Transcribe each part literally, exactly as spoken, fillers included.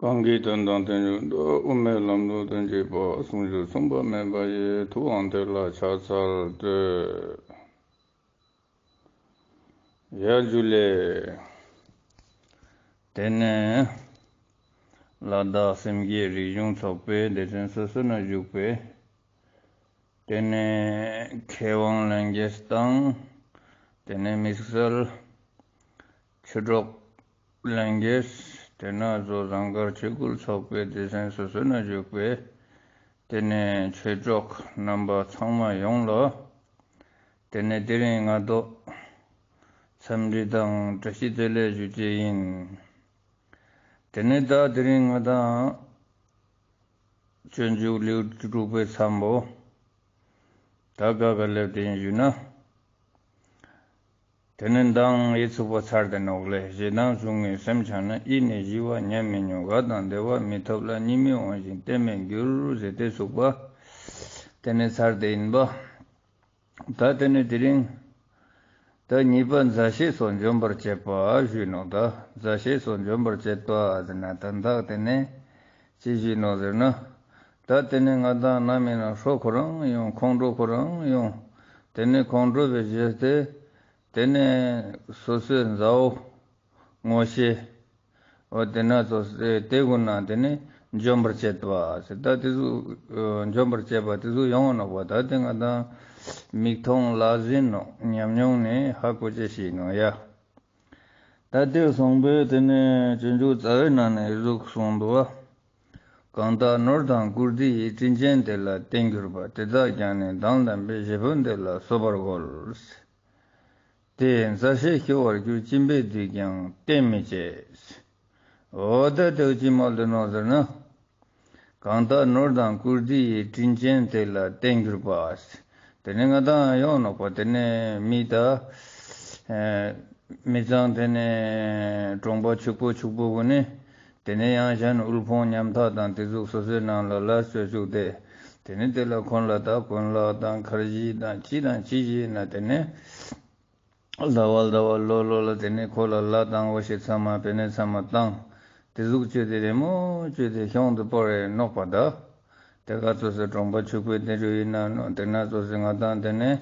གང་གི་དོན་དང་དོན་བཅུ་འདོད། དབུ་མའི་ལམ་དུ་དོན་བྱེད་པ། ཟུང་འཇུག་མཚུངས་པ་མེད་པ་ཡི། ཐུབ་དབང་དེ་ལ་ཕྱག་འཚལ་བསྟོད། ཡ་ཇུ་ལེ། དེ་ནས་ལ་དྭགས་སེམས་བསྐྱེད་རིག་གཞུང་ཚོགས་པའི་སྡེ་ཚན་སོ་སོ་ན་བཞུགས་པའི། དེ་ནས་མཁས་དབང་ལྷན་རྒྱས་དང་། དེ་ནས་དམིགས་བསལ་ཆོས་གྲོགས་ལྷན་རྒྱས། དེ་ནས་ཚོ་ཟངས་དཀར་ཆོས་སྐུལ་ཚོགས་པའི་སྡེ་ཚན་སོ་སོ་ན་བཞུགས་པའི། དེ་ནས་ཆོས་གྲོགས་རྣམ་པ་ཚང་མ་ཡོངས་ལ། དེ་ནས་དེ་རིང་ང་ཏོ་འཚམས་འདྲི་དང་བཀྲ་ཤིས་བདེ་ལེགས་ཞུ་ཅེས་ཡིན། དེ་ནས་ད་དེ་རིང་ང་དང་སྤྱོད་འཇུག་ལེའུ་དྲུག་པའི་མཚམས་པོ་ད་ག་ག་སླེབས་ཏེ་ཡིན་ཞུ་ན། དེ་ནས་མདང་ཡིད་ཚུགས་པ་ཚར་ཏེ་ནོག་ལེ། ཞེ་སྡང་ཟུག་རྔུའི་སེམས་ཆགས་ན། ཡིད་ནི་ཞི་བ་ཉམས་མི་མྱོང་། དགའ་དང་བདེ་བ་མི་ཐོབ་ལ། གཉིད་མི་འོང་ཞིང་བརྟན་མི་འགྱུར་ཟེར་ཏེ་ཚུགས་པ་དེ་ནས་ཚར་ཏེ་ཡིན་པ། ད་དེ་ནས་དེ་རིང་ད་གཉིས་པ་མཛའ་བཤེས་སོགས་འཇོམས་པར་བྱེད་པ་ཞུས་ནོག་ད་མཛའ་བཤེས་སོགས་འཇོམས་པར་བྱེད་པ་ཟེར་ན་དོན་དག་དེ་ནས་ཅི་ཞུས་ནོག་ཟེར་ན། ད་དེ་ནས་ང་དང་ནམ་ཡིན་ན་ཧྲོ་ཁོ་རང་ཡོང་། ཁོང་ཁྲོ་ཁོ་རང་ཡོང་། དེ་ནས་ཁོང་ཁྲོ་བའི་རྗེས་ཏེ། དེ་ནས་སོ་སོའི་མཛའ་བོ་ངོ་ཤེས། འོ་དེ་ན་ཚོ་སེ་དེ་ཀུན་ན་དེ་ནས་འཇོམས་པར་བྱེད་པ་ཟེར། ད་དེ་ཚོ་འཇོམས་པར་བྱེད་པ་དེ་ཚོ་ཡོང་ནོག་པ། ད་དེ་ང་དང་མིག་མཐོང་ལག་ཟིན་ནོག་ཉམས་མྱོང་ནས་ཧ་གོ་ཅེས་ཤིག་ནོག་ཡ། ད་དེ་སོང་པས་དེ་ནས་སྤྱོད་འཇུག་རྩ་བའི་ནང་ནས་ཟུག་གསུངས་འདུག་བ། གང་དག་ནོར་དང་བཀུར་སྟི་ཡི། དྲིན་ཅན་དེ་ལ་བརྟེན་གྱུར་པ། དེ་དག་ཀྱང་ནི་དང་ལྡན་པའི། གཞི་དཔོན་དེ་ལ་གསོད་པར་རྒོལ། དེས་མཛའ་བཤེས་ཤོར་བར་འགྱུར། སྦྱིན་པའི་བདུད་ཀྱང་བསྟེན་མི་བྱེད། འོ་ད་དེ་ཅི་མོལ་དུ་ནོག་ཟེར་ན། གང་དག་ནོར་དང་བཀུར་སྟི་ཡི། དྲིན་ཅན་དེ་ལ་བརྟེན་གྱུར་པ། དེ་ནས་ང་དང་ཡོང་ནོག་པ། དེ་ནས་མི་ད་མི་ཚང་དེ་ནས་གྲོང་པ་ཕྱུག་པོ་ཕྱུག་པོ་ཀུན་ནི་དེ་ནས་ཡང་གཞན་དབུལ་ཕོངས་ཉམ་ཐག་དང་དེ་ཟུག་སོ་སོའི་ནང་ལ་ལས་ཅོ་བཅུག་སྟེ། དེ་ནས་དེ་ལ་ཁོང་ལ་ད་གོན་ལག་དང་ཁར་ཇི་དང་ཅི་དང་ཅི་ཞིག་ན་དེ་ནས་ཟླ་བ་ཟླ་བ་ལོ་ལོ་ལ་དེ་ནས་ཁོ་ལ་ལ་དང་འོ་ཞེས་ཚང་མ་པེ་ནེ་ཚང་མ་བཏང་། དེ་ཟུག་ཅོས་ཏེ་རི་མོ་ཅོས་ཏེ་གཞོང་དུ་སྤོར་རེ་ནོག་པ་ད། དེ་ག་ཚོ་སེ་གྲོང་པ་ཕྱུག་པོའི་དེ་རུ་ཡིན་ན་ནོ། དེ་ན་ཚོ་སེ་ང་དང་དེ་ནས་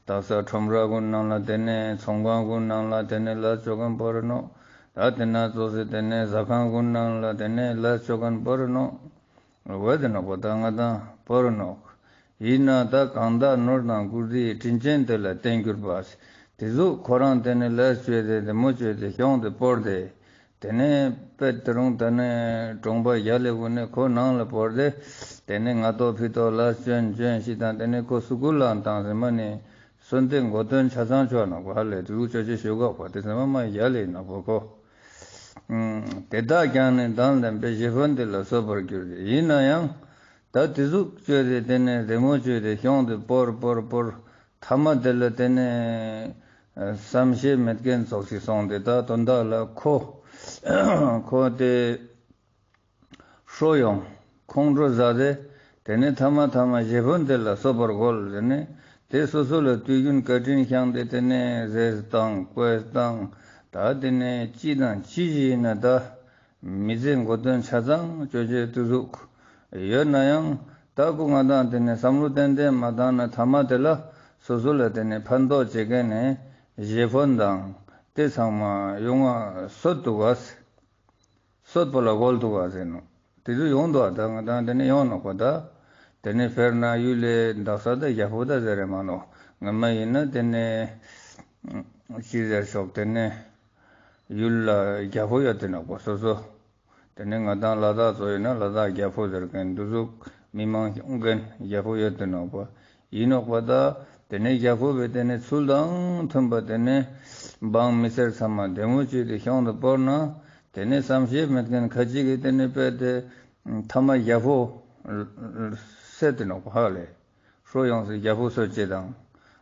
དག་ས་ཁྲོམ་ར་ཀུན་ནང་ལ་དེ་ནས་ཚོང་ཁང་ཀུན་ནང་ལ་དེ་ནས་ལས་ཅོ་མཁན་སྤོར་རེ་ནོག་ད་དེ་ན་ཚོ་སེ་དེ་ནས་ཟ་ཁང་ཀུན་ནང་ལ་དེ་ནས་ལས་ཅོ་མཁན་སྤོར་རེ་ནོག་འོ་དེ་ནོག་པ་ད་ང་དང་སྤོར་རེ་ནོག་ཡིན་ན་ད་གང་དག་ནོར་དང་བཀུར་སྟི་ཡི། དྲིན་ཅན་དེ་ལ་བརྟེན་གྱུར་པ། དེ་ཟུག་ཁོ་རང་དེ་ནས་ལས་ཅོས་ཏེ་རི་མོ་ཅོས་ཏེ་གཞོང་དུ་སྤོར་ཏེ། དེ་ནས་དཔེ་དེ་རུང་དེ་ནས་གྲོང་པ་རྒྱ་ལེ་ཀུན་ནས་ཁོ་ནང་ལ་བོར་ཏེ། དེ་ནས་ང་ཏོ་ཕི་ཏོ་ལ་སྐྱོན་སྐྱོན་ཞིག་དང་དེ་ནས་ཁོ་སུ་ཀུ་ལའང་བཏང་ཟེར་མ་ནི་སོན་ཏེ་མགོ་ཐོན་ཆ་ཚང་ཆོག་ནོག་པ་ཧ་ལེ། དེ་ཟུག་ཅོ་ཅེས་ཞུ་གོ་པ་དེ་ཟེར་མ་མ་རྒྱ་ལེ་ནོག་པ་ཁོ། དེ་དག་ཀྱང་ནི་དང་ལྡན་པའི། གཞི་དཔོན་དེ་ལ་གསོད་པར་འགྱུར་ཏེ། ཡིན་ན་ཡང་ད་དེ་ཟུག་ཅོས་ཏེ་དེ་ནས་རི་མོ་ཅོས་ཏེ་གཞོང་དུ་སྤོར་སྤོར་སྤོར། ཐ་མ་དེ་ལ་དེ་ནས་བསམ་ཤེས་མེད་མཁན་ཙོགས་ཤིག་སོང་སྟེ་ད་དོན་དག་ལ་ཁོ་ཁོ་དེ་ཧྲོ་ཡོང་ཁོང་ཁྲོ་ཟ་སྟེ། དེ་ནས་ཐ་མ་ཐ་མ་གཞི་དཔོན་དེ་ལ་གསོད་པར་རྒོལ་ཟེར་ནས་དེ་སོ་སོ་ལ་དུས་རྒྱུན་བཀའ་དྲིན་བསྐྱངས་ཏེ་དེ་ནས་རེས་བཏང་བཀོད་བཏང་ད་དེ་ནས་ཅི་དང་ཅི་ཞིག་ཡིན་ན་ད། མི་ཚེ་མགོ་ཐོན་ཆ་ཚང་ཅོ་ཅོ་དེ་ཟུག་ཡོད་ན་ཡང་ད་ཁོ་ང་དང་དེ་ནས་བསམ་བློ་ཏན་ཏན་མ་བཏང་ན་ཐ་མ་དེ་ལ་སོ་སོ་ལ་དེ་ནས་ཕན་ཐོགས་བྱེད་མཁན་ནས་གཞི་དཔོན་དང་དེ་ཚང་མ་ཡོང་བ་གསོད་འདུག་ག་གསོད་པ་ལ་རྒོལ་འདུག་ག་ཟེར་ནོག་དེ་ཚོ་ཡོང་འདུག་ག་ད་ང་དང་དེ་ནས་ཡོང་ནོག་པ་ད། དེ་ནས་དཔེར་ན་ཡུལ་ལས་འདག་ས་ད་རྒྱ་ཕོ་ད་ཟེར་རེ་མ་ནོག་ངོ་མ་ཡིན་ན་དེ་ནས་ཅི་ཟེར་ཤོག་དེ་ནས། ཡུལ་ལ་རྒྱ་ཕོ་ཡོད་དེ་ནོག་པ་སོ་སོ། དེ་ནས་ང་དང་ལ་དྭགས་ཚོ་ཡིན་ན་ལ་དྭགས་རྒྱ་ཕོ་ཟེར་མཁན་འདུག་ཟུག་མི་མང་སྐྱོང་མཁན་རྒྱ་ཕོ་ཡོད་དེ་ནོག་པ། ཡིན་ནོག་པ་ད། དེ་ནས་རྒྱ་ཕོ་བས་དེ་ནས་ཚུལ་དང་མཐུན་པ་དེ་ནས་འབངས་མི་སེར་ཚང་མ་བདེ་མོ་ཅོས་ཏེ་གཞོང་དུ་སྤོར་ན། དེ་ནས་བསམ་ཤེས་མེད་མཁན་ཁ་ཅིག་གིས་དེ་ནས་དཔེ་དེ་ཐ་མ་རྒྱ་ཕོ་བསད་དེ་ནོག་པ་ཧ་ལེ། ཧྲོ་ཡོང་སེ་རྒྱ་ཕོ་གསོད་ཅེས་དང་།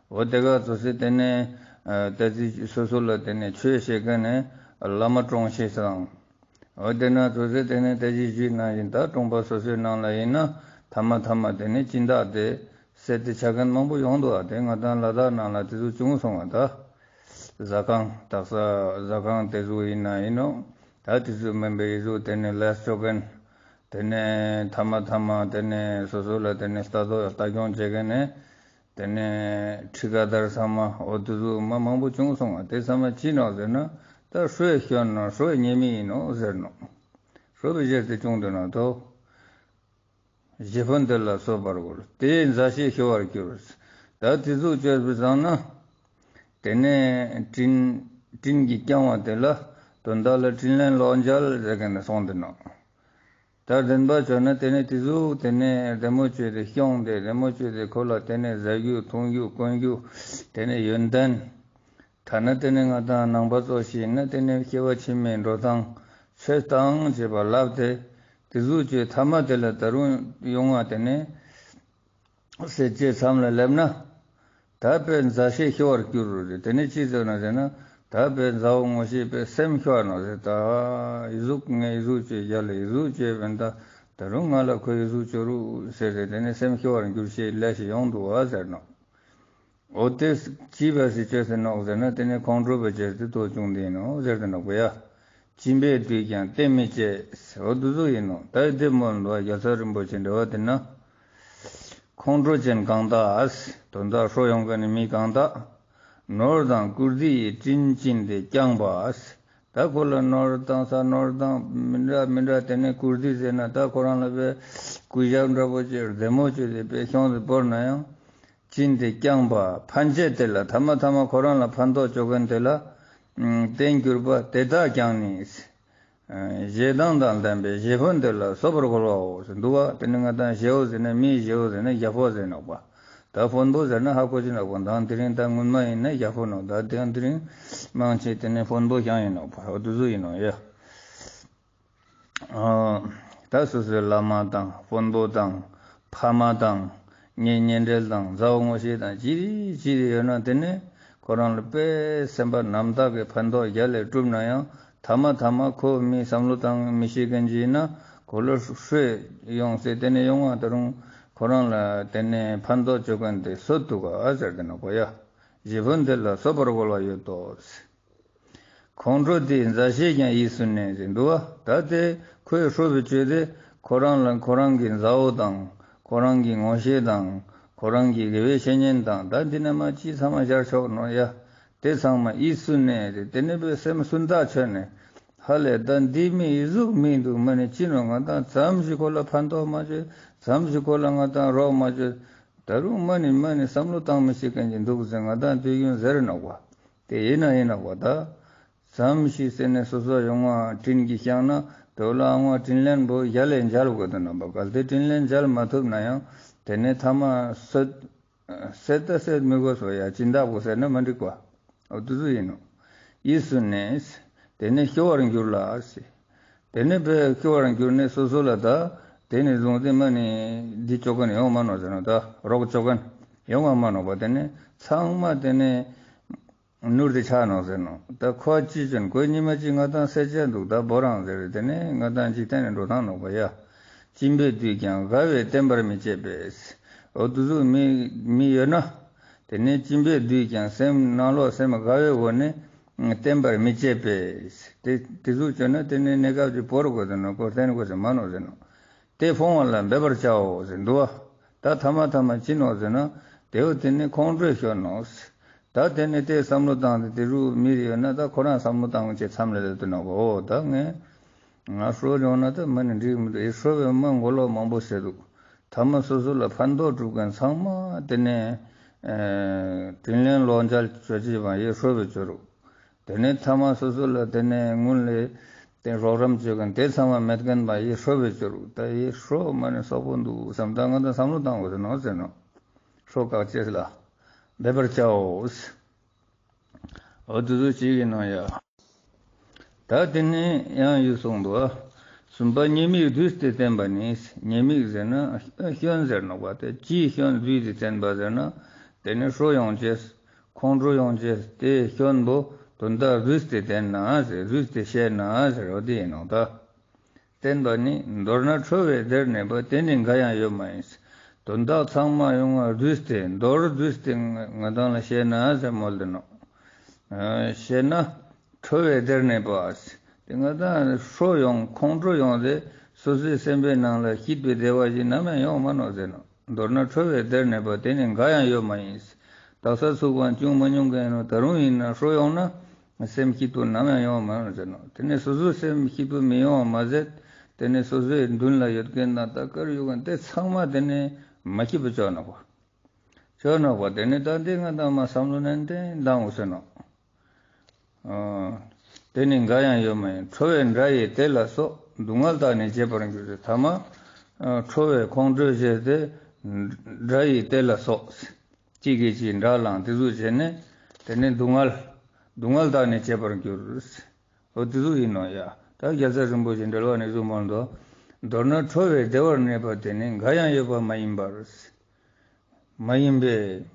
འོ་དེ་ག་ཚོ་སེ་དེ་ནས་ཨ་ད་ཅི་སོ་སོ་ལ་དེ་ནས་ཆོས་བཤད་མཁན་ནས་བླ་མ་བཀྲོངས་ཅེས་དང་། འོ་དེ་ན་ཚོ་སེ་དེ་ནས་ད་ཅི་ཞུས་ནང་བཞིན་ད་གྲོང་པ་སོ་སོའི་ནང་ལ་ཡིན་ན་ཐ་མ་ཐ་མ་དེ་ནས་སྦྱིན་བདག་དེ་བསད་དེ་ཆ་མཁན་མང་པོ་ཡོང་འདུག་ཨ། དེ་ང་དང་ལ་དྭགས་ནང་ལ་དེ་ཚོ་བྱུང་སོང་བ་ད། ཟ་ཁང་དག་ས་ཟ་ཁང་དེ་ཚོ་ཡིན་ན་ཡིན་ནོག་ད་དེ་ཟུག་མེན་པའི་ཡི་ཟུག་དེ་ནས་ལས་ཅོ་མཁན། དེ་ནས་ཐ་མ་ཐ་མ་དེ་ནས་སོ་སོ་ལ་དེ་ནས་ལྟ་རྟོག་ལྟ་སྐྱོང་བྱེད་མཁན་ནི། དེ་ནས་ཁྲི་ཀ་དར་ཚང་མ་འོ་དེ་ཟུག་མ་མང་པོ་བྱུང་སོང་བ། དེ་ཚང་མ་ཅི་ནོག་ཟེར་ན། ད་ཧྲོའི་སྐྱོན་ནོག། ཧྲོའི་ཉེས་དམིགས་ཡིན་ནོག་ཟེར་ནོག། ཧྲོ་བའི་ཞེས་ཏེ་བྱུང་དུ་ན་དོ། བཞེད་དཔོན་དེ་ལ་གསོད་པར་གོལ། དེའི་མཛའ་བཤེས་ཤི་བར་འགྱུར། ད་དེ་ཟུག་བཅོས་པའི་སང་ན། དེ་ནས་དྲིན་དྲིན་གྱིས་བསྐྱངས་པ་དེ་ལ་དོན་དག་ལ་དྲིན་ལན་ལོག་འཇལ་ཟེར་མཁན་ནི་སོང་དེ་ནོག། ད་བདེན་པ་བྱས་ན་དེ་ནས་དེ་ཟུག་དེ་ནས་བདེ་མོ་བཅོས་ཏེ་སྐྱོང་སྟེ་བདེ་མོ་བཅོས་ཏེ་ཁོ་ལ་དེ་ནས་ཟ་རྒྱུ་འཐུང་རྒྱུ་གོན་རྒྱུ་དེ་ནས་ཡོན་ཏན། ཐ་ན་དེ་ནས་ང་དང་ནང་པ་ཚོ་ཞིག་ན་དེ་ནས་སྐྱེ་བ་ཕྱི་མའི་འགྲོ་སྟངས་ཆོས་སྟངས་བྱེད་པ་ལབ་སྟེ། དེ་ཟུག་བཅོས་ཐ་མ་དེ་ལ་ད་རུང་ཡོང་བ་དེ་ནས་ཟེར་བཅོས་མཚམས་ལ་སླེབས་ན། ད་དཔེ་མཛའ་བཤེས་ཤི་བར་འགྱུར་རོ་རེད། དེ་ནས་ཅི་ཟེར་ན་ཟེར་ན། ད་དཔེ་མཛའ་བོ་ངོ་ཤེས་པའི་སེམས་ཤི་བ་ནོག་ཟེར། ད་ཡི་ཟུག་ངས་ཡི་ཟུག་བཅོས་རྒྱལ་ལ་ཡི་ཟུག་བཅོས་པས་ད་ད་རུང་ང་ལ་ཁོ་ཡི་ཟུག་བཅོས་རུ་ཟེར་ཏེ་དེ་ནས་སེམས་ཤི་བར་འགྱུར་ཞེས་ལས་ཤིག་ཡོང་འདུག་བ་ཟེར་ནོག། འོ་དེ་ཅི་བས་སི་བཅོས་ཟེར་ནོག་ཟེར་ན། དེ་ནས་ཁོང་ཁྲོ་བས་བཅོས་ཏེ་དོ་བྱུང་དེ་ཡིན་ནོག་ཟེར་ཏེ་ནོག་པ་ཡ། སྦྱིན་པས་བསྡུས་ཀྱང་བརྟན་མི་བྱེད། འོ་དེ་ཟུག་ཡིན་ནོག། ད་དེ་མོལ་འདུག་བ། རྒྱལ་ཚབ་རིན་པོ་ཆེ་འགྲེལ་བ་དེ་ན། ཁོང་ཁྲོ་ཅན་གང་དག། དོན་དག་ཧྲོ་ཡོང་མཁན་ནི་མི་གང་དག། ནོར་དང་བཀུར་སྟི་ཡི་སྤྲིན་བཅིངས་ཏེ་བསྐྱངས་པ། ད་ཁོ་ལ་ནོར་བཏང་ས་ནོར་བཏང་མི་འདྲ་མི་འདྲ་དེ་ནས་བཀུར་སྟི་ཟེར་ན་ད་ཁོ་རང་ལ་དཔེ་གུས་ཞབས་འདྲ་པོ་བྱས་བདེ་མོ་བཅོས་ཏེ་དཔེ་ཤོང་ཟེར་བོར་ན་ཡང་། བཅིངས་ཏེ་བསྐྱངས་པ་ཕན་ཆད་དེ་ལ་ཐ་མ་ཐ་མ་ཁོ་རང་ལ་ཕན་ཐོགས་བཅོ་མཁན་དེ་ལ་བརྟེན་གྱུར་པ་དེ་དག་ཀྱང་ནི། ཞེ་སྡང་དང་ལྡན་པའི་བཞེད་དཔོན་དེ་ལ་གསོད་པར་གོལ་བའོ་ཟེར་འདུག་བ། དེ་ནི་ང་དང་ཞེའོ་ཟེར་ན་མིའི་ཞེའོ་ཟེར་ན་རྒྱལ་པོ་ཟེར་ནོག་པ། ད་དཔོན་པོ་ཟེར་ན་ཧ་གོ་ཅི་ནོག་པ། མདང་དེ་རིང་ད་སྔོན་མ་ཡིན་ན་རྒྱལ་པོ་ནོག། ད་དེ་ཡང་དེ་རིང་མང་ཆེ་དེ་ནི་དཔོན་པོ་ཞིག་ཡིན་ནོག་པ། འོ་དེ་ཟུག་ཡིན་ནོག་ཡ། ཨ། ད་སོ་སོའི་བླ་མ་དང་དཔོན་པོ་དང་ཕ་མ་དང་ངའི་ཉེ་འབྲེལ་དང་མཛའ་བོ་ངོ་ཤེས་དང་ཅི་རིགས་ཅི་རིགས་ཡོད་ན་དེ་ནས་ཁོ་རང་ལ་དཔེ་སེམས་པ་རྣམ་དག་གི་ཕན་ཐོགས་རྒྱལ་ལ་སྒྲུབ་ན་ཡང་ཐ་མ་ཐ་མ་ཁོ་མི་བསམ་བློ་བཏང་མི་ཤེས་མཁན་ཅིག་ཡིན་ན་ཁོ་ལ་ཧྲོས་ཡོང་སྟེ་དེ་ནས་ཡོང་བ་ད་རུང་ཁོ་རང་ལ་དེ་ནས་ཕན་ཐོགས་བཅོ་མཁན་དེ་གསོད་འདུག་ག་ཟེར་ཏེ་ནོག་པ་ཡ། བཞེད་དཔོན་དེ་ལ་གསོད་པར་གོལ་བ་ཡོད་དོ། ཁོང་ཁྲོ་དེའི་མཛའ་བཤེས་ཀྱང་ཡིད་སུ་གནས་ཟེར་འདུག་བ། ད་དེ་ཁོས་ཧྲོ་བའི་བཅོས་དེ་ཁོ་རང་ལ་ཁོ་རང་གི་མཛའ་བོ་དང་ཁོ་རང་གི་ངོ་ཤེས་དང་ཁོ་རང་གི་དགེ་བའི་བཤེས་གཉེན་དང་ད་འདི་ན་མ་ཅི་ཚང་མ་ཤར་ཆོག་ནོག་ཡ། དེ་ཚང་མ་ཡིད་སུ་གནས་ཏེ་དེ་ནས་པའི་སེམས་སུན་ད་ཆོད་ནས་ཧ་ལས་ད་འདི་མི་ཡི་ཟུག་མི་འདུག་མ་ནི་ཅི་ནོག། ང་དང་ཙམ་ཞིག་ཁོ་ལ་ཕན་ཐོགས་མ་བཅོས་ཙམ་ཞིག་ཁོ་ལ་ང་དང་རོགས་མ་བཅོས་ད་རུང་མ་ནི་མ་ནི་བསམ་བློ་བཏང་མི་ཤེས་མཁན་ཅིག་འདུག་ཟེར་ང་དང་དུས་རྒྱུན་ཟེར་ནོག་པ། དེ་ཡིན་ན་ཡིན་ནོག་པ་ད། ཙམ་ཞིག་ཟེར་ནས་སོ་སོ་ཡོང་བ་དྲིན་གྱིས་བསྐྱངས་ན་དེ་ལ་ཨང་བ་དྲིན་ལན་པོ་རྒྱལ་ལ་འཇལ་དགོས་དོན་ནམ་པ་གལ་ཏེ་དྲིན་ལན་འཇལ་མ་ཐུབ་ན་ཡང་དེ་ནས་ཐ་མ་གསོད་གསོད་ད་གསོད་མི་དགོས་སོ་ཡ་སྦྱིན་བདག་པོ་ཟེར་ན་མ་འགྲིག་པ། འོ་དེ་ཚོ་ཡིན་ནོག། ཡིད་སུ་གནས། དེ་ནས་སྐྱོ་བར་འགྱུར་ལ་ཟེར། དེ་ནས་དཔེ་སྐྱོ་བར་འགྱུར་ནས་སོ་སོ་ལ་ད་དེ་ནས་བཟུང་སྟེ་མ་ནི་འདི་བཅོ་མཁན་ཡོང་མ་ནོག་ཟེར་ནོག། ད་རོགས་བཅོ་མཁན་ཡོང་བ་མ་ནོག་པ། དེ་ནས་ཚང་མ་དེ་ནས་ནུར་ཏེ་ཆ་ནོག་ཟེར་ནོག། ད་ཁོ་ཅི་ཅོན་ཁོ་ཉི་མ་ཅིག་ང་དང་སེ་ཆ་འདུག་ད་བོ་རང་ཟེར་དེ་ནས་ང་དང་འཇིག་རྟེན་ནས་འགྲོ་ཐང་ནོག་པ་ཡ། སྦྱིན་པས་བསྡུས་ཀྱང་དགའ་བས་བརྟན་པར་མི་བྱེད་པས། འོ་དེ་ཚོ་མི་མི་ཡོད་ན། དེ་ནས་སྦྱིན་པས་བསྡུས་ཀྱང་སེམས་ནང་ལོགས་སེམས་དགའ་བའི་སྒོ་ནས་བརྟན་པར་མི་བྱེད་པས། དེ་དེ་ཟུག་བྱས་ན་དེ་ནས་གནས་སྐབས་ཀྱི་བོར་དགོས་ཟེར་ནོག། ཁོ་བརྟན་དགོས་ཟེར་མ་ནོག་ཟེར་ནོག། དེ་སྤོང་བ་ལ་འབད་པར་བྱའོ་ཟེར་འདུག་བ། ད་ཐ་མ་ཐ་མ་ཅི་ནོག་ཟེར་ན་དེ་བོ་དེ་ནས་ཁོང་ཁྲོས་ཤོར་ནོག། ད་དེ་ནས་དེ་བསམ་བློ་བཏང་སྟེ་དེ་རུ་མི་རེ་ཡོད་ན་ད་ཁོ་རང་བསམ་བློ་བཏང་ཅེས་མཚམས་ལ་ལེབ་ཏུ་ནོག་གོ། ད་ངས་ང་ཧྲོ་ཡོང་ན་ད་མ་ནི་འགྲིག་མི་འདུག། ཨེ་ཧྲོ་བའི་མ་མགོ་ལོག་མང་པོ་ཟེར་འདུག། ཐ་མ་སོ་སོ་ལ་ཕན་ཐོགས་སྒྲུབ་མཁན་ཚང་མ་དེ་ནས་ཨེ་དྲིན་ལན་ལོག་འཇལ་བཅོ་ཅེས་པ་ཡེ་ཧྲོ་བའི་བཅོ་རུག། དེ་ནས་ཐ་མ་སོ་སོ་ལ་དེ་ནས་སྔུན་ལས་དེ་རོགས་རམ་བཅོ་མཁན་དེ་ཚང་མ་མེད་མཁན་པ་ཡེ་ཧྲོ་བའི་བཅོ་རུག། ད་ཡེ་ཧྲོ་མ་ནི་སོག་པོ་འདུག་བསམ་ད་ང་ད་བསམ་བློ་བཏང་དགོས་ཟེར་ནོག་ཟེར་ནོག། ཧྲོ་བཀག་ཅེས་ལ་འབད་པར་བྱའོ། འོ་དེ་ཚོ་ཅིག་ཡིན་ནོག་ཡ། ད་དེ་ནས་ཡང་ཡོད་གསུངས་འདུག་ཨ། གསུམ་པ་ཉེས་དམིགས་བསྡུས་ཏེ་བསྟན་པ་ནི། ཉེས་དམིགས་ཟེར་ན་སྐྱོན་ཟེར་ནོག་པ། དེ་ཅིའི་སྐྱོན་བསྡུས་ཏེ་བསྟན་པ་ཟེར་ན། དེ་ནས་ཧྲོ་ཡོང་ཅེས། ཁོང་ཁྲོ་ཡོང་ཅེས་དེའི་སྐྱོན་པོ་དོན་དག་བསྡུས་ཏེ་བསྟན་ན་ཟེར། བསྡུས་ཏེ་བཤད་ན་ཟེར་བ་དེ་ཡིན་ནོག་ད། བསྟན་པ་ནི། མདོར་ན་ཁྲོ་བའི་སྡེར་གནས་པ། དེ་ནི་འགའ་ཡང་ཡོད་མ་ཡིན། དོན་དག་ཚང་མ་ཡོང་བ་བསྡུས་ཏེ་མདོར་བསྡུས་ཏེ་ང་དང་ལ་བཤད་ན་ཟེར་མོལ་ཏེ་ནོག། ཨ་བཤད་ན་ཁྲོ་བའི་སྡེར་གནས་པ། ང་དང་ཧྲོ་ཡོང་ཁོང་ཁྲོ་ཡོང་སྟེ་སོ་སོའི་སེམས་པའི་ནང་ལ་སྐྱིད་པའི་བདེ་བ་ཞིག་ནམ་ཡང་ཡོང་མ་ནོག་ཟེར་ནོག། མདོར་ན་ཁྲོ་བའི་བདེར་གནས་པ་དེ་ནི་འགའ་ཡང་ཡོད་མ་ཡིན། དག་ས་ཚུག་པའང་བྱུང་མ་མྱོང་མཁན་ཡིན་ནོག། ད་རུང་ཡིན་ན་ཧྲོ་ཡོང་ན་སེམས་སྐྱིད་པོ་ནམ་ཡང་ཡོང་མ་ནོག་ཟེར་ནོག། དེ་ནི་སོ་སོའི་སེམས་སྐྱིད་པོ་མི་ཡོང་བ་མ་ཟད་དེ་ནི་སོ་སོའི་མདུན་ལ་ཡོད་མཁན་དང་ད་གར་ཡོད་མཁན་དེ་ཚང་མ་དེ་ནི་མ་སྐྱིད་པོ་ཅོ་ནོག་པ། ཅོ་ནོག་པ། དེ་ནི་ད་འདི་ང་དང་མ་བསམ་བློ་ནན་ཏན་བཏང་འོ་ཟེར་ནོག། ཨ། དེ་ནི་འགའ་ཡང་ཡོད་མ་ཡིན། ཁྲོ་བའི་དགྲ་ཡིས་དེ་ལ་སོགས། སྡུག་བསྔལ་དག་ནི་བྱེད་པར་འགྱུར་ཟེར། ཐ་མ་ཨ་ཁྲོ་བའི་ཁོང་ཁྲོས་བྱས་ཏེ་དགྲ་ཡིས་དེ་ལ་སོགས། གཅིག་གིས་གཅིག་དགྲར་ལངས་ཏེ་ཟུག་བྱས་ནས་དེ་ནི་སྡུག་བསྔལ་སྡུག་བསྔལ་དག་ནི་བྱེད་པར་འགྱུར། འོ་དེ་ཟུག་ཡིན་ནོག་ཡ། ད་རྒྱལ་སྲས་རིན་པོ་ཆེ་འགྲེལ་པ་ནས་གསུངས་པ་ནོག། མདོར་ན་ཁྲོ་བའི་བདེ་བར་གནས་པ་དེ་ནི་འགའ་ཡང་ཡོད་པ་མ་ཡིན་པར། མ་ཡིན་པས།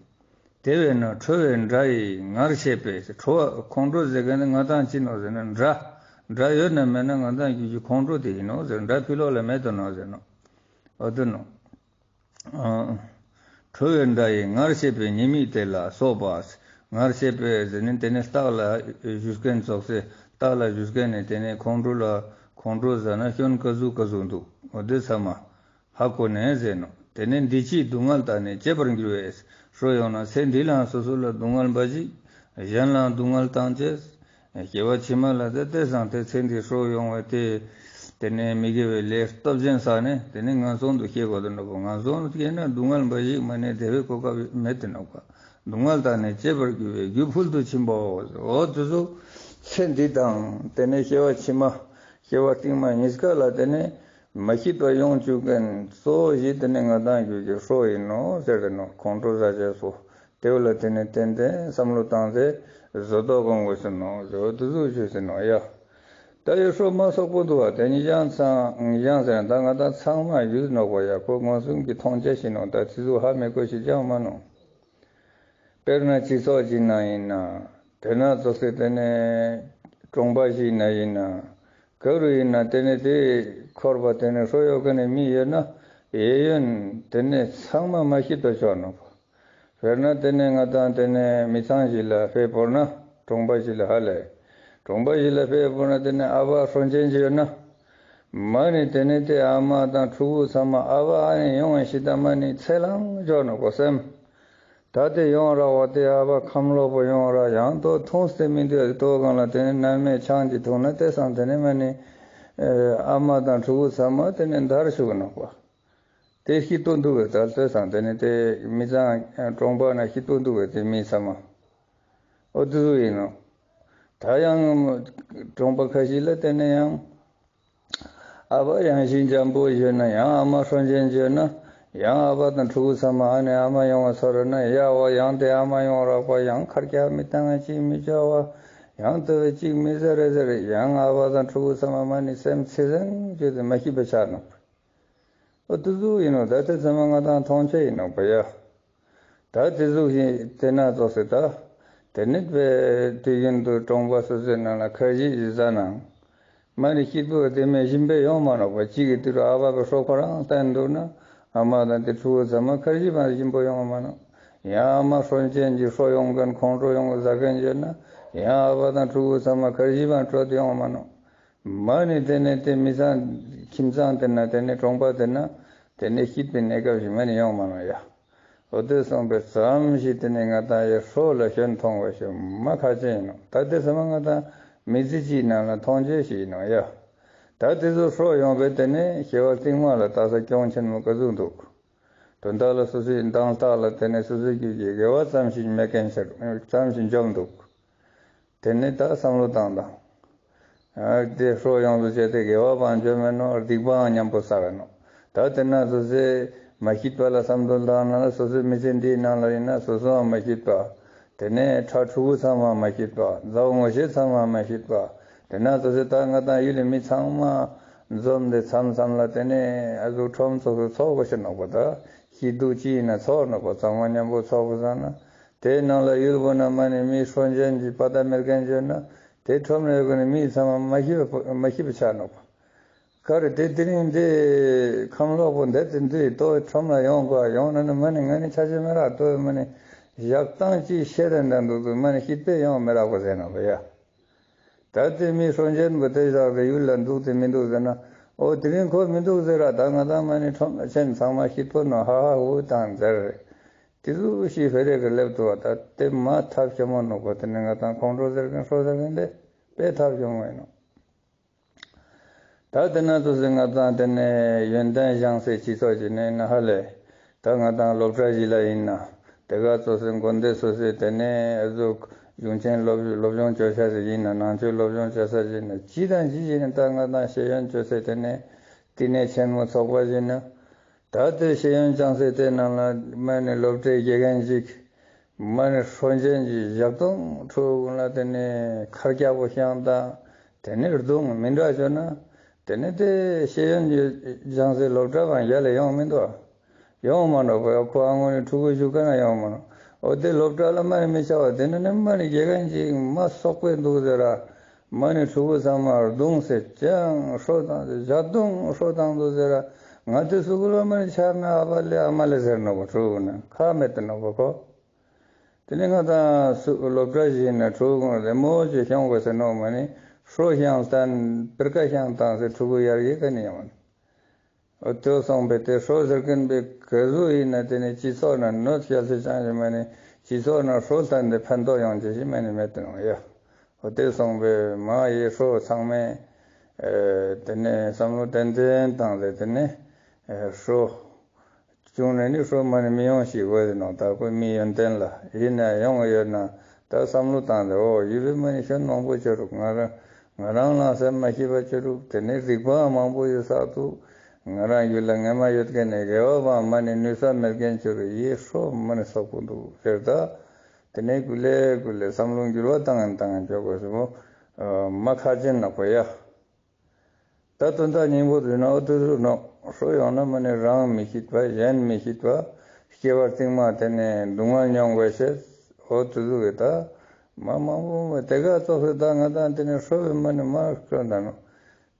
དེ་བས་ན་ཁྲོ་བའི་དགྲ་ཡིས་ངར་བྱེད་པས། ཁྲོ་བ་ཁོང་ཁྲོ་ཟེར་མཁན་ནི་ང་དང་ཅི་ནོག་ཟེར་ན་དགྲ། དགྲ་ཡོད་ན་མེད་ན་ང་དང་རྒྱུད་ཀྱི་ཁོང་ཁྲོ་དེ་ཡིན་ནོག་ཟེར། དགྲ་ཕྱི་ལོགས་ལ་མེད་དོ་ནོག་ཟེར་ནོག། འོ་དེ་ནོག། ཨ། ཁྲོ་བའི་དགྲ་ཡིས་ངར་བྱེད་པའི་ཉེས་དམིགས་དེ་ལ་སོགས་པ། ངར་བྱེད་པའི་ཟེར་ནི་དེ་ནི་སྟག་ལ་བཞུགས་མཁན་ཙོགས་སེ་སྟག་ལ་བཞུགས་མཁན་ནི་དེ་ནི་ཁོང་ཁྲོ་ལ་ཁོང་ཁྲོ་ཟ་ན་སྐྱོན་ཀ་ཟུག་ཀ་ཟུག་འདུག། འོ་དེ་ཚང་མ་ཧ་གོ་ནས་ཟེར་ནོག། དེ་ནི་འདི་ཕྱིའི་སྡུག་བསྔལ་དག་ནི་བྱེད་པར་འགྱུར་བས། ཧྲོ་ཡོང་ན་ཚེ་འདི་ལའང་སོ་སོ་ལ་སྡུག་བསྔལ་འབའ་ཞིག་གཞན་ལའང་སྡུག་བསྔལ་བཏང་ཅེས། སྐྱེ་བ་ཕྱི་མ་ལ་དེ་དེ་སང་དེ་ཚེ་འདི་ཧྲོ་ཡོང་བས་དེ། དེ་ནས་མི་དགེ་བའི་ལས་སྟོབས་ཆེན་བསགས་ནས་དེ་ནས་ངན་སོང་དུ་སྐྱེ་དགོས་དོ་ནོག་པ། ངན་སོང་དུ་སྐྱེས་ན་སྡུག་བསྔལ་འབའ་ཞིག་མ་ནས་བདེ་བའི་གོ་སྐབས་མེད་དེ་ནོག་པ། སྡུག་བསྔལ་དག་ནི་བྱེད་པར་འགྱུར་བས་རྒྱུ་ཕུལ་དུ་ཕྱིན་པའོ། འོ་དེ་ཚོ་ཚེ་འདི་དང་དེ་ནས་སྐྱེ་བ་ཕྱི་མ་སྐྱེ་བ་རྟིང་མ་གཉིས་ཀ་ལ་དེ་ནས་མ་སྐྱིད་པ་ཡོང་བཅུག་མཁན་གཙོ་བོ་ཞིག་དེ་ནི་ང་དང་རྒྱུད་ཀྱི་ཧྲོ་ཡིན་ནོག་ཟེར་ཏེ་ནོག། ཁོང་ཁྲོ་ཟ་བྱས་སོ། དེ་བོ་ལ་དེ་ནི་ཏན་ཏན་བསམ་བློ་བཏང་སྟེ་བཟོ་ལྟ་དགོངས་དགོས་ཟེར་ནོག། བཟོ་དེ་ཟུག་ཞུས་ཟེར་ནོག་ཡ། ད་ཡོད་ཧྲོ་མ་སོག་པོ་འདུག་བ། དེ་ནི་ཡང་ཚང་ཡང་ཟེར་ན་ད་ང་དང་ཚང་མ་ཡུལ་ནོག་པ་ཡ། ཁོ་མངོན་སུམ་གྱི་མཐོང་ཆ་ཞིག་ནོག། ད་དེ་ཟུག་ཧ་མི་གོ་ཞིག་ཅང་མ་ནོག། དཔེར་ན་སྤྱི་ཚོགས་ཅིག་ནང་ཡིན་ན་དེ་ན་ཙོགས་སེ་དེ་ནས་གྲོང་པ་ཞིག་ན་ཡིན་ན་ག་རུ་ཡིན་ན་དེ་ནས་དེ་འཁོར་བ་དེ་ནས་ཧྲོ་ཡོད་མཁན་ནི་མི་ཡོད་ན་གཡས་གཡོན་དེ་ནས་ཚང་མ་མ་སྐྱིད་པ་ཅོ་ནོག་པ། དཔེར་ན་དེ་ནས་ང་དང་དེ་ནས་མི་ཚང་ཞིག་ལ་ཕེབས་བོར་ན་གྲོང་པ་ཞིག་ལ་ཧ་ལས། གྲོང་པ་ཞིག་ལ་ཕེབས་བོར་ན་དེ་ནས་ཨ་བ་ཧྲོན་ཅན་ཅིག་ཡོད་ན། མ་ནི་དེ་ནས་དེ་ཨ་མ་དང་ཕྲུ་གུ་ཚང་མ་ཨ་བ་ཨ་ནི་ཡོང་བའི་ཤི་ད་མ་ནི་ཚེ་ལང་ཅོ་ནོག་པ་སེམས། ད་དེ་ཡོང་རག་པ་དེ་ཨ་བ་ཁམས་ལོག་པོ་ཡོང་རག་ཡང་དོ་འཐུང་སྟེ་མི་འདུག། དོ་སྒང་ལ་དེ་ནས་མནར་མེད་ཆང་ཅིག་འཐུང་ན་དེ་སང་དེ་ནས་མ་ནི་ཨ་མ་དང་ཕྲུ་གུ་ཚང་མ་དེ་ནས་འདར་ཤུག་ནོག་པ། དེ་སྐྱིད་པོ་འདུག་པས། ད་ལྟོས་སང་དེ་ནི་དེ་མི་ཚང་གྲོང་པ་ན་སྐྱིད་པོ་འདུག་པས། དེ་མི་ཚང་མ་འོ་དེ་ཟུག་ཡིན་ནོག། ད་ཡང་གྲོང་པ་ཁ་ཤས་ལ་དེ་ནས་ཡང་ཨ་བ་ཡང་ཞིག་འཇམ་པོ་ཡོད་ན་ཡང་ཨ་མ་ཧྲོན་ཅན་ཡོད་ན་ཡང་ཨ་བ་དང་ཕྲུ་གུ་ཚང་མ་ཨ་ནི་ཨ་མ་ཡོང་བ་ཚོར་ན་ཡ་བ་ཡང་དེ་ཨ་མ་ཡོང་རག་པ་ཡང་ཁར་ཀྱ་མི་བཏང་ཅིག་མི་ཅོ་བ་ཡང་དེ་བས་ཅིག་མི་ཟེར་རེ་ཟེར་ཡང་ཨ་བ་དང་ཕྲུ་གུ་ཚང་མ་མ་ནི་སེམས་ཚེ་ཟེང་ཅོས་ཏེ་མ་སྐྱིད་པ་ཆགས་ནོག། འོ་དེ་ཟུག་ཡིན་ནོག། ད་དེ་ཚང་མ་ང་དང་མཐོང་ཆ་ཡིན་ནོག་པ་ཡ། ད་དེ་ཟུག་ཡིན་དེ་ན་ཙོགས་སེ་ད། དེ་ནི་དཔེ་དུས་རྒྱུན་དུ་གྲོང་པ་སོ་སོའི་ནང་ལ་ཁར་ཇི་ཞིག་ཟ་ན། མ་ནི་སྐྱིད་པོ་དེ་མེད་ཞིམ་པོ་ཡོང་མ་ནོག་པ། གཅིག་གི་དུས་རུ་ཨ་བ་གི་ཧྲོ་ཁོ་རང་བསྟན་འདུག་ན་ཨ་མ་དང་དེ་ཕྲུ་གུ་ཚང་མ་ཁར་ཇི་མ་ཞིམ་པོ་ཡོང་མ་ནོག། ཡང་ཨ་མ་ཧྲོན་ཅན་གྱི་ཧྲོ་ཡོང་མཁན་ཁོང་ཁྲོ་ཡོང་གི་ཟ་མཁན་ཡོད་ན་ཡང་ཨ་བ་དང་ཕྲུ་གུ་ཚང་མ་ཁར་ཇི་མ་བྲོ་དེ་ཡོང་མ་ནོག། མ་ནི་དེ་ནས་དེ་མི་ཚང་ཁྱིམ་ཚང་དེ་ན་དེ་ནས་གྲོང་པ་དེ་ན་དེ་ནས་སྐྱིད་པའི་གནས་སྐབས་ཤིག་མ་ནི་ཡོང་མ་ནོག་ཡ། འོ་དེ་སོང་པའི་ཙམ་ཞིག་དེ་ནས་ང་དང་ཡ་ཧྲོ་ལ་སྐྱོན་མཐོང་བ་ཞིག་མ་ཁག་ཅན་ཡིན་ནོག། ད་དེ་ཚང་མ་ང་དང་མི་ཚེ་གཅིག་ནང་ལ་མཐོང་ཆོས་ཤིག་ཡིན་ནོག་ཡ། ད་དེ་ཚོ་ཧྲོ་ཡོང་པའི་དེ་ནས་སྐྱེ་བ་རྟིང་མ་ལ་ལྟ་ས་གྱོང་ཆེན་མོ་ག་ཟུག་འདུག། དོན་དག་ལ་སོ་སོའི་འདང་རྟགས་ལ་དེ་ནས་སོ་སོའི་རྒྱུད་ཀྱི་དགེ་བ་ཙམ་ཞིག་མེད་མཁན་ཞིག་ཙམ་ཞིག་འཇོམས་འདུག། དེ་ནས་ད་བསམ་བློ་བཏང་དང་། ཨ་དེ་ཧྲོ་ཡོང་དུ་བྱས་ཏེ་དགེ་བ་བང་འཇོམས་མེད་ནོག། སྡིག་པའང་མཉམ་པོ་བསགས་ཡིན་ནོག། ད་དེ་ན་སོ་སོའི་མ་སྐྱིད་པ་ལ་བསམ་བློ་བཏང་ན་ལ་སོ་སོའི་མི་ཚེ་འདིའི་ནང་ལ་ཡིན་ན་སོ་སོའང་མ་སྐྱིད་པ། དེ་ནས་ཕྲུ་གུ་ཚང་མ་མ་སྐྱིད་པ། མཛའ་བོ་ངོ་ཤེས་ཚང་མ་མ་སྐྱིད་པ། དེ་ན་སོ་སོའི་ད་ང་དང་ཡུལ་ལ་མི་ཚང་མ་འཛོམས་ཏེ་མཚམས་མཚམས་ལ་དེ་ནས་ཨ་ཟུག་ཁྲོམ་ཚོགས་སུ་ཚོགས་པ་ཞིག་ནོག་པ། ད་སྐྱིད་སྡུག་ཅི་ཡིན་ན་ཚོགས་ནོག་པ། ཚང་མ་མཉམ་པོ་ཚོགས་པ་སང་ན་དེའི་ནང་ལ་ཡུལ་པོ་ན་མ་ནི་མི་ཧྲོན་ཅན་གྱི་པ་ད་མེར་མཁན་ཅོ་ན་དེ་ཁྲོམ་ལ་ཡོད་མཁན་ནི་མི་ཚང་མ་མ་སྐྱིད་པ་མ་སྐྱིད་པ་ཆགས་ནོག་པ། ག་རེ་དེ་དེ་རིང་འདི་ཁམས་ལོག་པོ་འདི་དེ་འདི་ལྟོ་ཁྲོམ་ལ་ཡོང་དགོས་ཡོང་ན་ནི་མ་ནི་ང་ནི་ཆ་ཆེ་མི་རག། ལྟོ་མ་ནི་ཞག་དང་ཅི་ཤེས་དང་འདྲ་འདུག་ཏུ་མ་ནི་སྐྱིད་པོ་ཡོང་མི་རག་པ་ཟེར་ནོག་པ་ཡ། ད་དེ་མི་སྲོག་ཆེན་པོ་དེ་བཞག་སྟེ་ཡུལ་ལ་འདུག་སྟེ་མི་འདུག་ཟེར་ན། འོ་དེ་རིང་ཁོ་མི་འདུག་ཟེར་ར། ད་ང་དང་མ་ནི་ཁྲོམ་ཆེན་ཚང་མ་སྐྱིད་པོ་ནོག་ཧ་ཧ་ཧུ་དང་ཟེར། དེ་ཟུག་ཤིག་ཕེ་རེ་གི་ལེབ་ཏོ་བ། ད་དེ་མ་ཐབས་ཆེན་མོ་ནོག་པ། དེ་ནི་ང་དང་ཁོང་ཁྲོ་ཟེར་མཁན་སྲོག་ཟེར་མཁན་དེ་དཔེ་ཐབས་ཆེན་མོ་ཡིན་ནོག། ད་དེ་ན་ཚོ་ཟེར་ང་དང་དེ་ནས་ཡོན་ཏན་སྦྱང་སའི་སྤྱི་ཚོགས་ཀྱི་ནས་ན་ཧ་ལས། ད་ང་དང་སློབ་གྲྭ་ཞིག་ལ་ཡིན་ན། དེ་ག་ཚོ་ཟེར་དགོན་སྡེ་སོ་སོའི་དེ་ནས་ཨ་ཟུག་གཞུང་ཆེན་སློབ་སློབ་སྦྱོང་བཅོ་ས་ཟིག་ཡིན་ན། ནང་ཆོས་སློབ་སྦྱོང་བཅོ་ས་ཟིག་ཡིན་ན། ཅི་དང་ཅི་ཞིག་ཡིན་ན། ད་ང་དང་ཤེས་ཡོན་བཅོ་སའི་དེ་ནས་བསྟི་གནས་ཆེན་མོ་ཚོགས་པ་ཞིག་ཡིན་ན། ད་དེ་ཤེས་ཡོན་སྦྱང་སའི་དེ་ནང་ལ་མ་ནི་སློབ་གྲྭའི་དགེ་རྒན་ཅིག་མ་ནི་སྲོག་ཆེན་གྱི་ཞག་དུང་ཕྲུ་གུ་ལ་དེ་ནས་ཁར་རྒྱག་པོ་བཤང་དང་། དེ་ནས་རྡུང་མི་འདྲ་བྱོས་ན། དེ་ནས་དེ་ཤེས་ཡོན་སྦྱང་སའི་སློབ་གྲྭ་བང་རྒྱ་ལ་ཡོང་མི་འདུག་ཨ། ཡོང་མ་ནོག་པ། ཁོ་ཨ་ངོ་ནི་ཕྲུ་གུ་ཞུགས་མཁན་ན་ཡོང་མ་ནོག། འོ་དེ་སློབ་གྲྭ་ལ་མ་ནི་མི་ཆ་བ་དེ་ནས་ནི་མ་ནི་དགེ་རྒན་ཅིག་མ་སོག་པོ་འདུག་ཟེར་ར། མ་ནི་ཕྲུ་གུ་ཚང་མ་རྡུང་སེ་ཅང་སྲོག་བཏང་སེ་ཞག་དུང་སྲོག་བཏང་འདུག་ཟེར་ར། ང་དེ་སུ་གུ་ལ་མ་ནི་ཆ་མེད། ཨ་བ་ལེ་ཨ་མ་ལེ་ཟེར་ནོག་པ། ཕྲུ་གུ་ན་ཁ་མེད་དེ་ནོག་པ་ཁོ། དེ་ནས་ང་དང་སུ་སློབ་གྲྭ་ཞིག་ན་ཕྲུ་གུ་རེ་མོ་ཅིག་ཤོང་དགོས་ཟེར་ནོག་མ་ནི་སྲོག་ཤང་བཏང་པེར་ཀ་ཤང་བཏང་སེ་ཕྲུ་གུ་ཡར་རྒྱས་ག་ནི་ཡོང་མ་ནི། འོ་དེ་སོང་པས་དེ་སྲོག་ཟེར་མཁན་པའི་ག་ཟུག་ཡིན་ན་དེ་ནི་སྤྱི་ཚོགས་ན་གནོད་སྐྱེལ་ཚེ་ཅང་ཞིག་མ་ནི་སྤྱི་ཚོགས་ན་སྲོག་ལྟན་ཏེ་ཕན་ཐོགས་ཡོང་ཅེས་ཞིག་མ་ནི་མེད་དེ་ནོག་ཡ། འོ་དེ་སོང་པས་མ་ཡི་སྲོག་ཚང་མས་ཨེ་དེ་ནས་བསམ་བློ་ཏན་ཏན་བཏང་སྟེ་དེ་ནས་ཨེ་སྲོག་བྱུང་ནས་ནི་སྲོག་མ་ནི་མི་ཡོང་ཞིག་དགོས་ཟེར་ནོག། ད་ཁོ་མི་ཡོན་ཏན་ལ་ཡིན་ན་ཡོང་ཡོད་ན་ད་བསམ་བློ་བཏང་སྟེ། འོ་ཡུལ་ལི་མ་ནི་ཤོན་མང་པོ་ཅོ་རུག། ང་རང་ང་རང་ལ་སེམས་མ་ཤེས་པ་ཅོ་རུག། དེ་ནས་རིག་པ་མང་པོ་ཡོད་ས་འདུག། ང་རང་ཡུལ་ལ་ངེས་མ་ཡོད་མཁན་ནི་དགེ་བ་བ་མ་ནི་ནུས་ས་མེད་མཁན་ཅོ་རུག། ཡེ་སྲོག་མ་ནི་སོག་པོ་འདུག་ཟེར་ད། དེ་ནས་ཀུ་ལེ་ཀུ་ལེ་བསམ་བློ་འགྱུར་བ་བཏང་ཡིན་བཏང་ཡིན་ཅོ་དགོས་སོ། མ་ཁ་ཅན་ན་ཁོ་ཡ། ད་དོན་དག་སྙིང་པོ་དུ་ན་འོ་དུ་ཟུག་ནོག། སྲོག་ཡོང་ན་མ་ནི་རང་མི་ཤེས་པ་གཞན་མི་ཤེས་པ་སྐྱེ་བ་རྟིང་མ་དེ་ནས་སྡུག་བསྔལ་མྱོང་དགོས་ཤེས། འོ་དུ་ཟུག་གི་ད་མ་མང་པོ་མ་དེ་ག་ཙོགས་སེ་ད་ང་དང་དེ་ནས་སྲོག་བའི་མ་ནི་མ་སྐྱོན་ད་ནོག།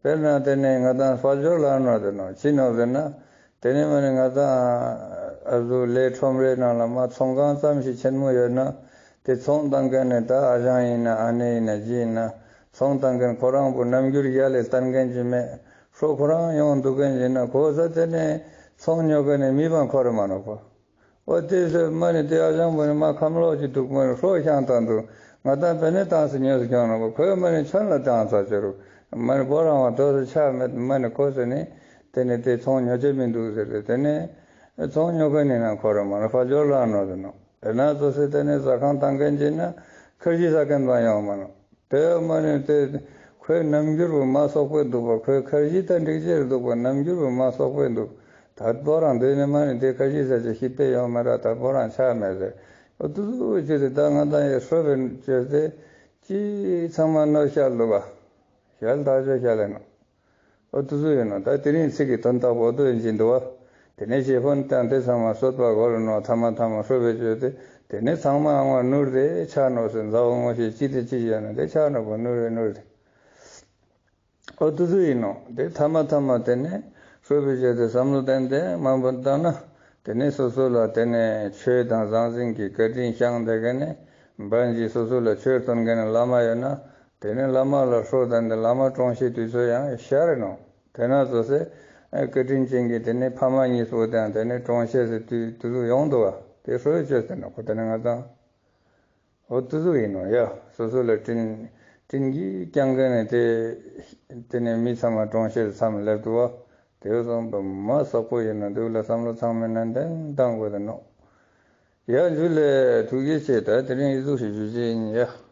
དཔེར་ན་དེ་ནས་ང་དང་དཔལ་འབྱོར་ལ་ནོག་དེ་ནོག་ཅི་ནོག་ཟེར་ན། དེ་ནས་མ་ནི་ང་དང་ཨ་ཟུག་ལས་ཁྲོམ་རའི་ནང་ལ་མ་ཚོང་ཁང་ཙམ་ཞིག་ཆེན་མོ་ཡོད་ན། དེ་ཚོང་བཏང་མཁན་ནི་ད་ཨ་ཞང་ཡིན་ན་ཨ་ནེ་ཡིན་ན་ཅི་ཡིན་ན། ཚོང་བཏང་མཁན་ཁོ་རང་པོ་རྣམ་འགྱུར་ཡ་ལས་བསྟན་མཁན་ཅིག་མེད། སྲོག་ཁོ་རང་ཡོང་འདུག་མཁན་ཅིག་ན་ཁོ་ས་དེ་ནས་ཚོང་ཉོ་མཁན་ནི་མི་བང་ཁོ་རེ་མ་ནོག་པ། འོ་དེ་ཟེར་མ་ནི་དེ་ཨ་ཞང་པོ་ནི་མ་ཁམས་ལོག་ཅིག་འདུག། མ་ནི་སྲོག་ཤང་བཏང་འདུག། ང་དང་པེ་ནེ་བཏང་སེ་ཉོས་སེ་ཁྱོང་ནོག་པ། ཁོས་མ་ནི་ཆོན་ལ་བཏང་ཚར་ཅོ་རུག། མ་ནི་ཁོ་རང་བ་དོ་སེ་ཆ་མེད། མ་ནི་ཁོ་ས་ནི་དེ་ནས་དེ་ཚོང་ཉོ་ཅེས་མི་འདུག་ཟེར་ཏེ་དེ་ནས་ཚོང་ཉོ་མཁན་ནི་ན་ཁོ་རང་མ་ནི་དཔལ་འབྱོར་ལ་ནོག་ཟེར་ནོག། དེ་ན་ཙོགས་སེ་དེ་ནས་ཟ་ཁང་བཏང་མཁན་ཅིག་ན་ཁར་ཇི་ཟ་མཁན་བ་ཡོང་མ་ནོག། དེ་མ་ནི་དེ་ཁོའི་རྣམ་འགྱུར་བོ་མ་སོག་པོ་འདུག་པ། ཁོའི་ཁར་ཇི་དང་འགྲིག་ཅེས་འདུག་པ། རྣམ་འགྱུར་བོ་མ་སོག་པོ་འདུག། ད་པོ་རང་དེ་ནས་མ་ནི་དེ་ཁར་ཇི་ཟ་ཅེས་ཤི་པེ་ཡོང་མེད་ར། ད་པོ་རང་ཆ་མེད་ཟེར། འོ་དུ་ཟུག་ཅོས་ཏེ་ད་ང་དང་ཡེ་སྲོག་བེ་ཅོས་ཏེ་ཅི་ཚང་མ་ནོར་ཤལ་འདུག་ག། ཤལ་ད་ཅོ་ཤལ་ལེ་ནོག། འོ་དུ་ཟུག་ཡིན་ནོག། ད་དེ་རིང་ཚིག་གི་དོན་དག་པོ་འོ་དོ་ཡིན་གྱི་འདུག་པ། དེ་ནས་བྱེད་ཕོན་དང་དེ་ཚང་མ་གསོད་པ་གོ་ལ་ནོག། ཐ་མ་ཐ་མ་སྲོག་བེ་ཅོས་ཏེ་དེ་ནས་ཚང་མ་ཨང་བ་ནུར་ཏེ་ཆ་ནོག་ཟེར། མཛའ་བོ་ངོ་ཤེས་ཅི་དེ་ཅི་ཡོད་ན་དེ་ཆ་ནོག་པ། ནུར་རེ་ནུར་རེ། འོ་དུ་ཟུག་ཡིན་ནོག། དེ་ཐ་མ་ཐ་མ་དེ་ནས་སྲོག་བེ་ཅོས་ཏེ་བསམ་བློ་བཏང་སྟེ་མ་བུད་བཏང་ན། དེ་ནས་སོ་སོ་ལ་དེ་ནས་ཆོས་དང་ཟང་ཟིང་གི་བཀའ་དྲིན་བསྐྱངས་ཏེ་ག་ནས་བན་གྱིས་སོ་སོ་ལ་ཆོས་སྟོན་མཁན་ནི་བླ་མ་ཡོད་ན། དེ་ནས་བླ་མ་ལ་སྲོག་བཏང་སྟེ་བླ་མ་གྲོངས་ཤེས་དུས་ཚོད་ཡང་ཤར་རེ་ནོག། དེ་ན་ཙོགས་སེ་བཀའ་དྲིན་ཅན་གྱི་དེ་ནས་ཕ་མ་གཉིས་པོ་དང་དེ་ནས་གྲོངས་ཤེས་སི་དུས་དུས་ཚོད་ཡོང་འདུག་པ། དེ་སྲོག་བེ་ཅོས་ཏེ་ནོག་ཁོ། དེ་ནས་ང་དང་འོ་དུ་ཟུག་ཡིན་ནོག་ཡ། སོ་སོ་ལ་དྲིན་དྲིན་གྱིས་བསྐྱངས་མཁན་ནི་དེ་དེ་ནས་མི་ཚང་མ་གྲོངས་ཤེས་མཚམས་སླེབས་འདུག་པ། དེ་སོང་པ་མ་སོག་པོ་ཡིན་ནོག། འདུག་ལ་བསམ་བློ་ཚང་མས་ནན་ཏན་བཏང་དགོས་ཏེ་ནོག། ཡ་འཇུ་ལེ། ཐུགས་རྗེ་ཆེ། ད་དེ་རིང་ཡི་ཟུག་ཞིག་ཞུ་ཅེས་ཡིན་ཡ།